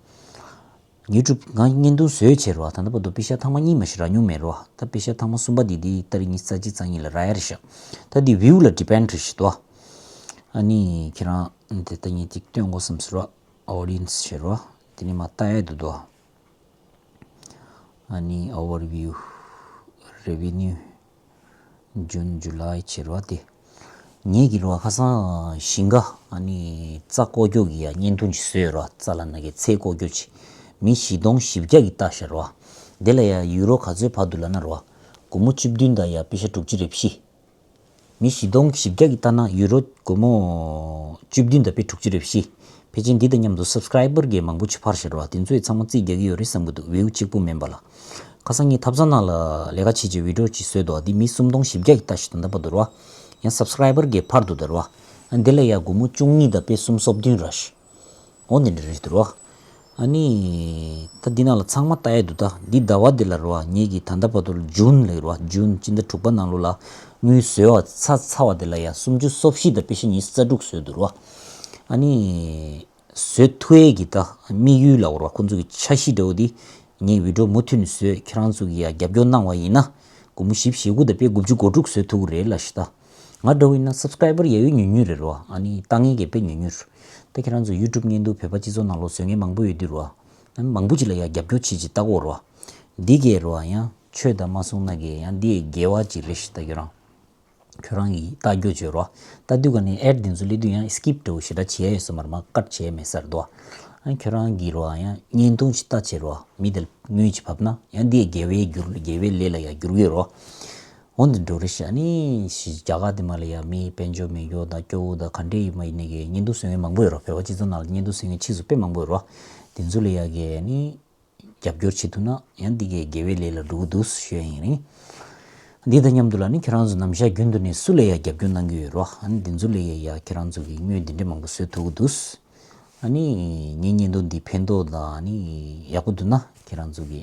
བ། ཡུ་ཊུབ་ང་བརྙན་ཐུང་བཟོས་བྱས་རེད་བ། ད་ལྟ་བར་དུ་པེ་ཤག་ཐེངས་མ་གཉིས་མ་ཞིག་རག་མྱོང་མེད་རེད་བ། ད་པེ་ཤག་ཐེངས་མ་གསུམ་པ་འདི་འདི་ཏ་རིག་ཉི་ཤུ་རྩ་གཅིག་རྩ་གཉིས་ལ་རག་ཡ་རེད་ཤག་ད་འདི་བིའུ་ལ་ཌི་པེན་ཌི་རེད་ཤག་དོ། ཨ་ནི་ཁྱེད་རང་དེ་ད་ངས་ཅིག་སྟོན་དགོས་བསམ་ཟེར་བ། ཨོ་ཌི་ཡེན་སི་ཟེར་བ། དེ་ནས་མ་ལྟ་ཡ་འདུག་དོ། ཨ་ནི་ཨོ་ཝར་བིའུ། རེ་བེ་ནིའུ། ཇུན་ཇུ་ལའི་བྱེད་རོགས་དེ། ངེད་ཀྱི་རོགས་ཁ་སང་ཞིང་ཁ་ཨ་ནི་རྩྭ་བརྐོ་རྒྱུ་གི་ཡ་བརྙན་ཐུང་ཅིག་བཟོས་རོགས། རྩྭ་ལ་ན་གི་ཚལ་བརྐོ་རྒྱུ་ཅིག་མི་བཞི་སྟོང་བཞི་བརྒྱ་གི་ལྟ་ཤར་རོགས། དེ་ལ་ཡ་ཡུ་རོ་ག་ཚོད་བར་དུ་ལ་ན་རོགས། སྒོར་མོ་བཅུ་བདུན་དང་ཡ་པེ་ཤ་དྲུག་ཅུ་རེ་བཞི། མི་བཞི་སྟོང་བཞི་བརྒྱ་གི་ལྟ་ན་ཡུ་རོ་སྒོར་མོ་བཅུ་བདུན་དང་པེ་དྲུག་ཅུ་རེ་བཞི། ཕལ་ཆེར་འདི་དང་མཉམ་དུ་སབ་སི་ཀ་རའི་བར་གྱི་མང་པོ་ཅིག་འཕར་ཤར་བ། དེ་ཚོས་ཚང་མ་རྩིས་རྒྱག་གི་ཡོད་རེད་བསམ་གི་འདུག་བིའུ་གཅིག་པུ་མིན་པ་ལ། ཁ་སང་ངས་ཐབ་ཚང་ནང་ལ་ལས་ཀ་བྱེད་བྱེད་བི་ཌིའོ་ཅིག་བཟོས་འདུག་འདི་མི་སུམ་སྟོང་བཞི་བརྒྱ་གི་ལྟ་ཞིག་དང་ལྡན་པ་འདུག་ར། ཡང་སབ་སི་ཀ་རའི་བར་གྱི་འཕར་འདུག་ད་ར། འདི་ལ་ཡ་སྒོར་མོ་བཅུ་གཉིས་དང་པེ་སུམ་སོ་བདུན་ར་ཤི། འོ་འདི་འདྲ་རེད་འདུག་ར། ཨ་ནི། ད་འདི་ནང་ལ་ཚང་མ་ལྟ་ཡ་འདུག་ད་འདི་ཟླ་བ་འདི་ལ་ར་བ་ངེད་ཀྱི་ད་ལྟ་བར་དུ་ལ་ཇུན་ལ་ར་བ་ཇུན་སྤྱི་ཟླ་དྲུག་པ་ནང་ལོགས་ལ་དངུལ་བཟོས་བ་ཚར་ཚར་བ་འདི་ལ་ཡ་སུམ་ཅུ་སོ་བཞི་དང་པེ་ཤ་ཉི་ཤུ་རྩ་དྲུག་བཟོས་འདུག་ར་བ། ཨ་ནི། བཟོས་ཐུབ་ཡས་ཀྱི་ད་དམིགས་ཡུལ་ལ་འོར་བ་ཁོང་ཚོ་གི་འཆར་གཞི་འདྲ་བོ་འདི་ངས་བི་ཌིའོ་མུ་མཐུད་ནས་བཟོས། ཁྱེད་རང་ཚོ་གིས་ཡ་རྒྱབ་སྐྱོར་གནང་བ་ཡིན་ན་སྒོར་མོ་བཞི་བཅུ་ཞེ་དགུ་དང་པེ་དགུ་བཅུ་གོ་དྲུག་བཟོས་ཐུབ་ཀྱི་རེད་ལབ་ཤི་ད། ང་འདྲ་བོ་ཡིན་ན་སབ་སི་ཀ་རའི་བར་ཡ་ཡོད་ཉུང་ཉུང་རེད་རོ། ཨ་ནི་ལྟ་མཁན་གྱི་དཔེ་ཉུང་ཉུང་རེད། ད་ཁྱེད་རང་ཚོ་ཡུ་ཊུབ་བརྙན་ཐུང་བོད་པ་སྤྱི་ཚོགས་ནང་ལོགས་བཟོ་མཁན་མང་པོ་ཡོད་དུས་རོ། ཨ་ནི་མང་པོ་ཅིག་ལ་ཡ་རྒྱབ་སྐྱོར་བྱེད་ཅིག་ལྟ་གོ་རོ། འདི་གས་རོ་ཡང་ཆོས་དང་མ་སོང་ན་གས་ཡང་འདི་དགེ་བ་ཅིག་རེད་ཤི་ད་ཁྱོད་རང་། ཁྱོད་རང་གིས་ལྟ་རྒྱུ་བྱོས་རོ། ལྟ་དུས་ག་ནས་ཨེཌ་འདི་ཚོ་སླེབས་དུས་ཡང་སི་ཀིབ་འདྲ་བོ་ཞེ་དྲག་བྱེད་ཡ་ཡོད་ས་མ་རེད། མ་ཀཊ་བྱས་མེད་ས་རེད་དོ། ཨ་ཁྱོད་རང་གིས་རོ་ཡང་བརྙན་ཐུང་ཞིག་ལྟ་བྱེད་རོ། མི་དེ་དངུལ་ཅིག་བབས་ན་ཡང་འདི་དགེ་བའི་རྒྱུར་དགེ་བའི་ལས་ལ་ཡང་འགྱུར་གི་རོ། འོ་འདི་འགྲོ་རེད་ཤག་ཨ་ནི་ཞི་རྒྱ་གར་དེ་མ་ལ་ཡ་མི་དཔལ་འབྱོར་མེད་རྒྱུ་དང་སྐྱོ་བོ་དང་ག་འདྲས་ཡིན་མ་ཡིན་ནའི་གི་བརྙན་ཐུང་བཟོ་མཁན་མང་པོ་ཡོད་རོ། བོད་པ་སྤྱི་ཚོགས་ནང་ལ་བརྙན་ཐུང་བཟོ་མཁན་ཕྱིས་སུ་དཔེ་མང་པོ་ཡོད་རོ། དེ་ཚོ་ལ་ཡ་གི་ཨ་ནི། རྒྱབ་སྐྱོར་བྱེད་ཐུབ་ན་ཡང་འདི་གའི་དགེ་བའི་ལས་ལ་འགྲོ་གི་འདུག་ཞུ་ཡ་ཡིན་རིང་། འདི་དང་མཉམ་དུ་ལ་ནི་ཁྱེད་རང་ཚོ་ནམ་ཞག་རྒྱུན་དུ་ནས་སུ་ལ་ཡ་རྒྱབ་སྐྱོར་གནང་གི་ཡོད་རོ། ཨ་ནི་འདི་ཚོ་ལ་ཡ་ཡ་ཁྱེད་རང་ཚོ་གི་དངུལ་འདི་འདྲ་མང་པོ་བཟོ་ཐུབ་ཀྱི་འདུག་ཨ་ནི་ངའི་བརྙན་ཐུང་འདི་ཕན་ཐོགས་དང་ཨ་ནི་ཡག་པོ་འདུག་ན་ཁྱེད་རང་ཚོ་གི་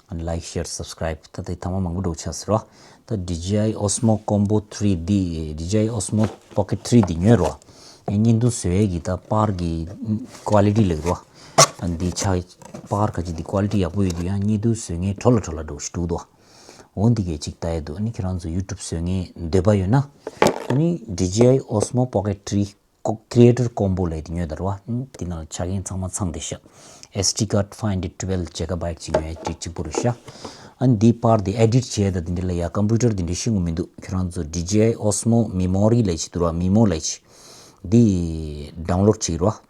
ཨ་ནི་ལའིཀ་ཤེར་སབ་སི་ཀ་རའིབ་ད་ལྟ་ཐེངས་མ་མང་པོ་འགྲོ་ཆགས་ཟེར་རོ། ད་ཌི་ཇེ་ཨའི་ཨོ་སི་མོ་ཀོམ་བོ་ཐི་རི་འདི་ཌི་ཇེ་ཨའི་ཨོ་སི་མོ་པོ་ཀེཊ་ཐི་རི་འདི་ཉོས་རོ། ཡང་བརྙན་ཐུང་བཟོ་ཡས་ཀྱི་ད་པར་གྱི་ཀོ་ལི་ཊི་ལེགས་རོ། ཨ་འདི་ཆ་པར་ག་ཅིག་འདི་ཀོ་ལི་ཊི་ཡག་པོ་ཡོད་དུས་ཡང་བརྙན་ཐུང་བཟོ་མཁན་འཕྲོ་ལ་འཕྲོ་ལ་འགྲོ་ཞིག་འདུག་དོ། འོ་འདི་གས་ཅིག་ལྟ་ཡས་འདུག་ཨ་ནི་ཁྱེད་རང་ཚོ་ཡུ་ཊུབ་བཟོ་མཁན་འདོད་པ་ཡོད་ན། ཨ་ནི་ཌི་ཇེ་ཨའི་ཨོ་སི་མོ་པོ་ཀེཊ་ཐི་རི་ཀོ་ཀི་རི་ཨེ་ཊར་ཀོམ་བོ་ལབ་དེ་ཉོས་ད་རེད་བ། ཨ་ནི་དེ་ནང་ལ་ཆ་རྐྱེན་ཚང་མ་ཚང་བསྡད་ཤག་ཨེ་སི་ཌི་ཀཱཌ་ཕའིབ་ཧན་ཌེཌ་ཊུ་ཝེལ་ཇི་ག་བའིཊ་ཅིག་ཉོ་ཡས་ཅིག་གཅིག་པོ་རེད་ཤག་ཨ་ནི་འདི་པར་འདི་ཨེ་ཌིཊ་བྱས་ད་དེ་འདྲ་ལ་ཡ་ཀམ་པུ་ཊར་དེ་འདྲ་ཤེས་དགོས་མི་འདུག་ཁྱེད་རང་ཚོ་ཌི་ཇེ་ཨའི་ཨོ་སི་མོ་མེ་མོ་རི་ལབ་ཅིག་འདུག་ར། མེ་མོ་ལབ་ཅིག་འདི་ཌའུན་ལོཌ་བྱེད་རོགས།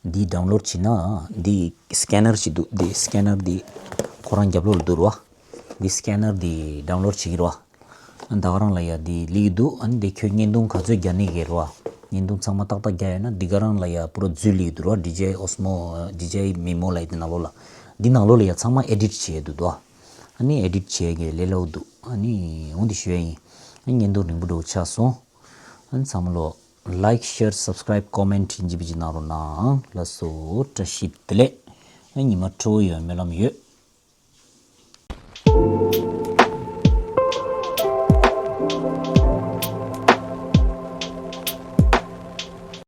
འདི་ཌའུན་ལོཌ་བྱེད་ན་འདི་སི་ཀེ་ནར་ཅིག་འདུག་འདི་སི་ཀེ་ནར་འདི་ཁོ་རང་རྒྱབ་ལོགས་ལ་འདུག་རོ། འདི་སི་ཀེ་ནར་འདི་ཌའུན་ལོཌ་བྱེད་ཀྱི་རོ། ད་ག་རང་ལ་ཡ་འདི་ལིག་འདུག་ཨ་ནི་འདི་ཁྱོད་བརྙན་ཐུང་ག་ཚོད་རྒྱག་ནི་གི་རོ། བརྙན་ཐུང་ཚང་མ་ཏག་ཏག་རྒྱག་ཡོད་ན་འདི་ག་རང་ལ་ཡ་པུ་ར་འཛུལ་ལིག་འདུག་རོ། ཌི་ཇེ་ཨའི་ཨོ་སི་མོ་ཌི་ཇེ་ཨའི་མེ་མོ་ལབ་ཡ་འདི་ནང་ལོགས་ལ། འདི་ནང་ལོགས་ལ་ཡ་ཚང་མ་ཨེ་ཌིཊ་བྱེད་ཡ་འདུག་དོ། ཨ་ནི་ཨེ་ཌིཊ་བྱེད་ཡ་གི་ལས་སླ་པོ་འདུག་ཨ་ནི་འོ་འདི་ཞུ་ཡ་ཡིན། ཨ་ནི་བརྙན་ཐུང་རིང་པོ་འདྲ་པོ་ཆགས་སོང་། ཨ་ནི་ཚང་མ་ལོ་ལའིཀ་ཤེར་སབ་སི་ཀ་རའིབ་ཀོ་མེན་ཊི་ཡིན་གཅིག་མིན་གཅིག་གནང་རོགས་གནང་། ལགས་སོ། བཀྲ་ཤིས་བདེ་ལེགས། ཨ་ནི་ཉི་མ་སྤྲོ་པོ་ཡོང་སྨོན་ལམ་ཡོད།